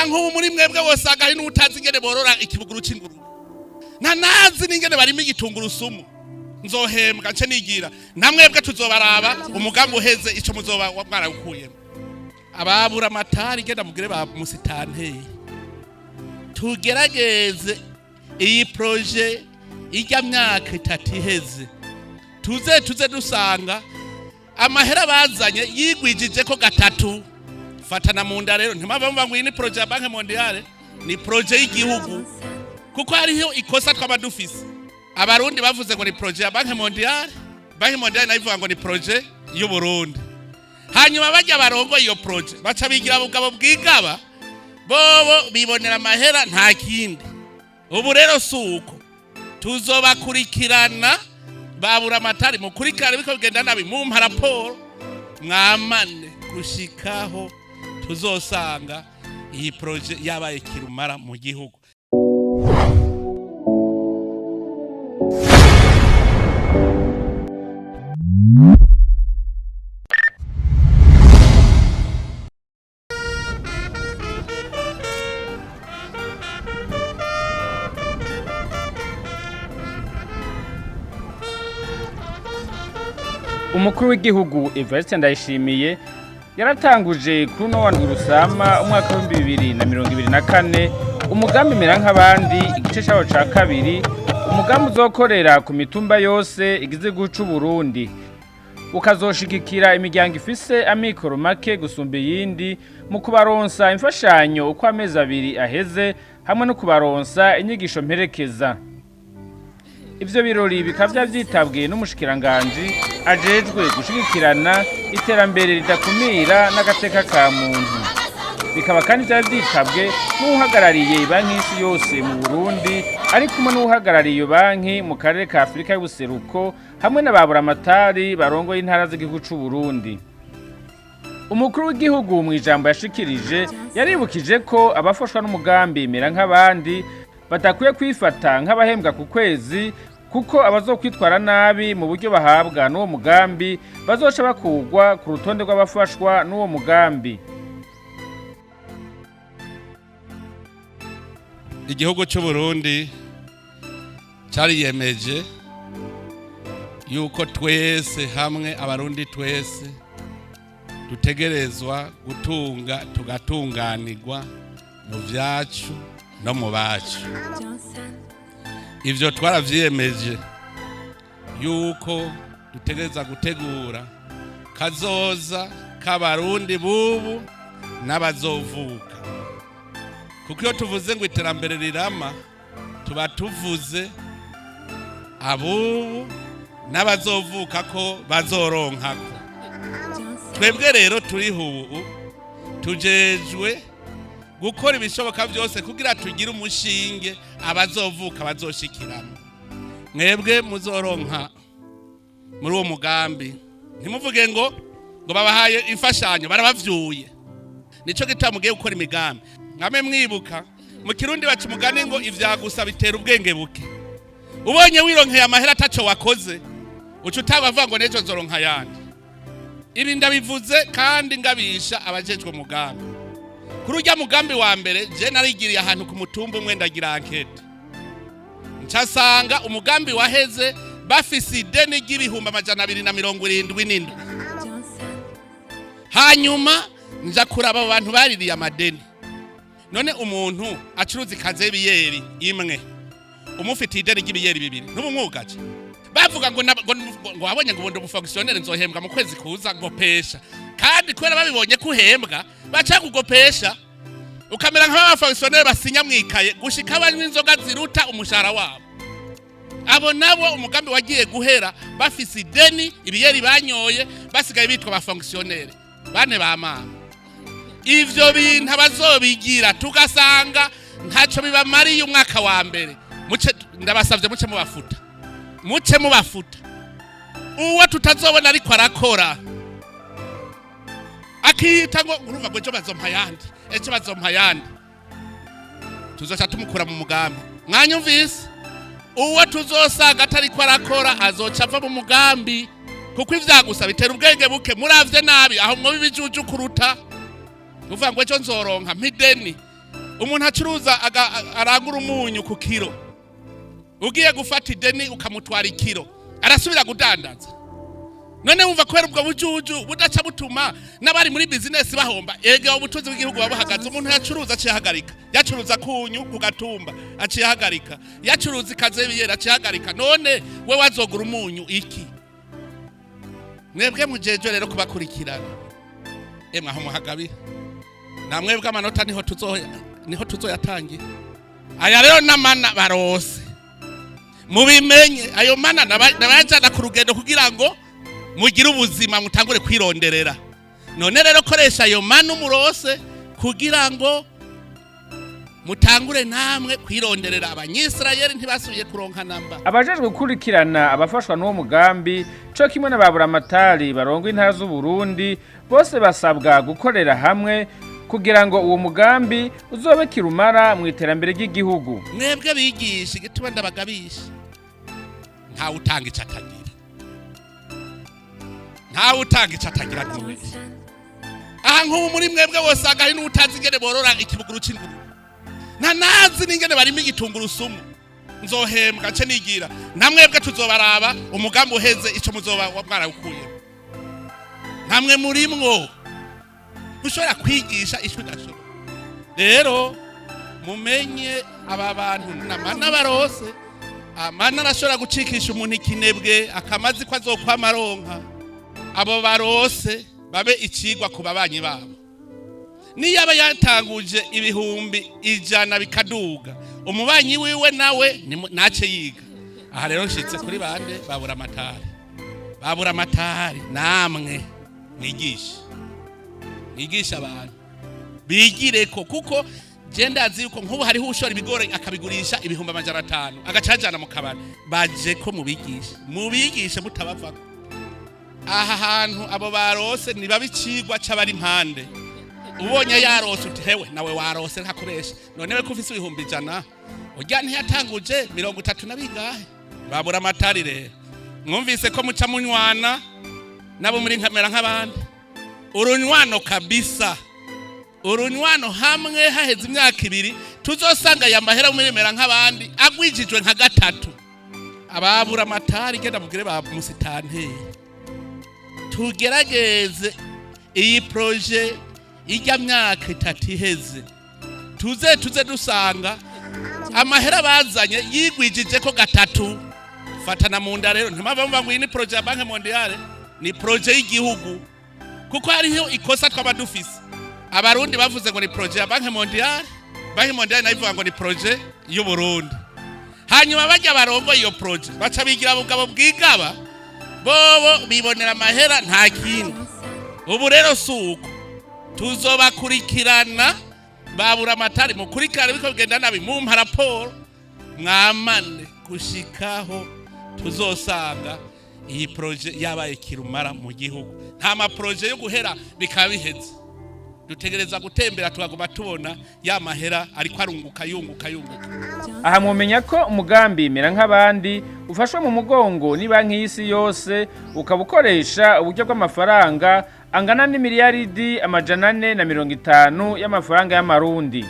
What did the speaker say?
Aha nk'ubu muri mwebwe wosanga hari n'utazi ingene borora ikibuguru c'ingurube, ntanazi n'ingene barima igitungurusumu. Nzohembwa nce nigira, namwebwe tuzobaraba umugambi uheze ico muzoba mwarawukuyemo. Ababura amatari, genda mubwire ba musitanteri tugerageze iyi projet ijya myaka 3 iheze, tuze dusanga amahera bazanye yigwijije ko gatatu. Fatana mu nda rero, ntimava mvuga ngo iyi ni projet ya Banque Mondiale, ni projet y'igihugu, kuko hariho ikosa twaba dufise. Abarundi bavuze ngo ni projet ya Banque Mondiale, Banque Mondiale nayo ivuga ngo ni projet y'u Burundi. Hanyuma bajya barongo iyo projet baca bigira bugabo bwigaba, bobo bibonera amahera, nta kindi. Ubu rero si uko tuzobakurikirana. Babura amatari, mukurikirane biko bigenda nabi, mumpa raporo mwamane gushikaho tuzosanga iyi projet yabaye kirumara mu gihugu. Umukuru w'igihugu Evariste Ndayishimiye yaratanguje kuri uno wa Rusama umwaka wa 2024 umugambi mera nk'abandi, igice cyawo ca kabiri, umugambi uzokorera ku mitumba yose igize igihugu c'u Burundi, ukazoshigikira imiryango ifise amikoro make gusumba iyindi mu kubaronsa imfashanyo uko amezi 2 aheze, hamwe no kubaronsa inyigisho mperekeza. Ivyo birori bikaba vyitabwe n'umushikiranganji ajejwe gushigikirana iterambere ridakumira n'agateka ka muntu. Bikaba kandi vyari vyitabwe n'uwuhagarariye Banki y'Isi Yose mu Burundi, ari kumwe n'uwuhagarariye iyo banki mu karere ka Afurika y'Ubuseruko, hamwe na ba buramatari barongoye intara z'igihugu c'u Burundi. Umukuru w'igihugu mu ijambo yashikirije yaribukije ko abafashwa n'umugambi mera nk'abandi badakwiye kwifata nk'abahembwa ku kwezi, kuko abazokwitwara nabi mu buryo bahabwa n'uwo mugambi bazoca bakugwa ku rutonde rw'abafashwa n'uwo mugambi. Igihugu cy'u Burundi cariyemeje yuko twese hamwe, Abarundi twese, dutegerezwa gutunga tugatunganirwa mu vyacu no mu bacu. Ivyo twaravyiyemeje yuko dutegereza gutegura kazoza k'Abarundi bubu n'abazovuka, kuko iyo tuvuze ngo iterambere rirama, tuba tuvuze abubu n'abazovuka ko bazoronkako. Twebwe rero turiho ubu tujejwe gukora ibishoboka byose kugira tugire umushinge abazovuka bazoshikiramo. Mwebwe muzoronka muri uwo mugambi, ntimuvuge ngo babahaye imfashanyo, barabavyuye. Nico gituma mugiye gukora imigambi mwame mwibuka mu Kirundi baca umugani ngo ivyagusa bitera ubwenge buke. Ubonye wironkeye amahera ataco wakoze, uca utabavuga ngo nejo nzoronka ayandi. Ibi ndabivuze kandi ngabisha abajejwe umugambi. Kuri urya mugambi wa mbere, je narigiriye ahantu ku mutumba umwe, ndagira enquête, ncasanga umugambi waheze bafise ideni ry'ibihumbi 277. Hanyuma nja kuraba abo bantu baririye amadeni. None umuntu acuruza ikaze y'ibiyeri imwe, umufitiye ideni ry'ibiyeri 2, ntubumwugaje? Bavuga ngo ngo wabonye ngo ubundi umufonctionnaire nzohembwa mu kwezi kuza ngopesha, kandi kubera babibonye ko uhembwa baca kugopesha, ukamera nk'abafonctionnaire basinya mwikaye gushika banywa inzoga ziruta umushahara wabo. Abo nabo umugambi wagiye guhera bafise ideni, ibiyeri banyoye, basigaye bitwa abafonctionnaire bane ba mama. Ivyo bintu abazobigira tugasanga ntaco bibamariye umwaka wa mbere, muce, ndabasavye, muce mubafuta, muce mubafuta. Uwo tutazobona ariko arakora akiyita ngo urumva ngo ejo bazompa ayandi, ejo bazompa ayandi, tuzoca tumukura mu mugambi. Mwanyumvise? Uwo tuzosanga atariko arakora azoca ava mu mugambi, kuko ivyagusa bitera ubwenge buke. Muravye nabi aho mwoba ibijuju kuruta uvuga ngo ejo nzoronka mpideni. Umuntu acuruza arangura umunyu ku kiro, ugiye gufata ideni ukamutwara ikiro, arasubira kudandaza? None wumva kubera ubwo bujuju budaca butuma n'abari muri bizinesi bahomba? Ega ubutunzi bw'igihugu buba buhagaze. Umuntu yacuruza aciye ahagarika, yacuruza kunyu ku gatumba aciye ahagarika, yacuruza ikaze biyera aciye ahagarika. None we wazogura umunyu iki? Mwebwe mujejwe rero kubakurikirana, emwe aho muhagabira namwebwe amanota niho tuzoyatangira. Aya rero n'amana barose, mubimenye, ayo mana nabayajana ku rugendo kugira ngo mugire ubuzima, mutangure kwironderera. None rero koresha ayo mana umurose kugira ngo mutangure namwe kwironderera. Abanyisirayeli ntibasubiye kuronka namba. Abajejwe gukurikirana abafashwa n'uwo mugambi co kimwe na ba buramatari barongo intara z'Uburundi bose basabwa gukorera hamwe kugira ngo uwo mugambi uzobe kirumara mu iterambere ry'igihugu. Mwebwe bigisha, igituma ndabagabisha, ntawe utanga ico atagira, ntawe utanga ico atagira ntubeshye. Aha nk'ubu muri mwebwe wosanga hari n'utazi ingene borora ikibuguru c'ingurube, nta nazi n'ingene barima igitungurusumu. Nzohembwa nce nigira, namwebwe tuzobaraba umugambi uheze ico muzoba mwarawukuyemo. Ntamwe murimwo ushobora kwigisha ico udashobora. Rero mumenye aba bantu namana barose, amana arashobora gucikisha umuntu ikinebwe akamazi ko azokwama aronka. Abo barose babe icigwa ku babanyi babo. Niyo aba yatanguje 100,000 bikaduga, umubanyi wiwe nawe nace yiga. Aha rero nshitse kuri bande babura amatari. Babura amatari, namwe mwigishe, mwigishe abantu bigireko, kuko je ndazi yuko nk'ubu hariho ushora ibigori akabigurisha 500,000, agaca ajana mu kabari. Baje ko mubigishe, mubigishe mutabavako. Aha hantu abo barose nibabe icigwa c'abari impande. Ubonye yarose uti: "Hewe, nawe warose, ntakubesha. None we ko ufise 100,000, urya ntiyatanguje 30 na bingahe?" Babura amatari rero, mwumvise ko muca munywana nabo muri nkamera nk'abandi, urunywano kabisa, urunywano hamwe. Haheze imyaka 2 tuzosanga aya mahera muremera nk'abandi agwijijwe nka gatatu. Ababura amatari, genda mubwire ba musitanteri tugerageze iyi projet ijya myaka 3 iheze, tuze dusanga amahera bazanye yigwijije ko gatatu. Fatana mu nda rero, ntimava mva ngo iyi ni projet ya Banque Mondiale, ni projet y'igihugu, kuko hariho ikosa twaba dufise. Abarundi bavuze ngo ni projet ya Banque Mondiale, Banque Mondiale nayo ivuga ngo ni projet y'u Burundi. Hanyuma bajya barongoye iyo projet baca bigira bugabo bwigaba, bobo bibonera amahera, nta kindi. Ubu rero si uko tuzobakurikirana. Babura amatari, mukurikirane biko bigenda nabi, mumpa raporo, mwamane gushikaho tuzosanga iyi projet yabaye kirumara mu gihugu. Nta ma projets yo guhera bikaba biheze. Dutegereza gutembera tukaguma tubona ya mahera ariko arunguka, yunguka, yunguka. Aha mwomenya ko umugambi mera nk'abandi ufashwe mu mugongo ni Banki y'Isi Yose, ukaba ukoresha uburyo bw'amafaranga angana n'imiliyaridi 450 y'amafaranga y'amarundi.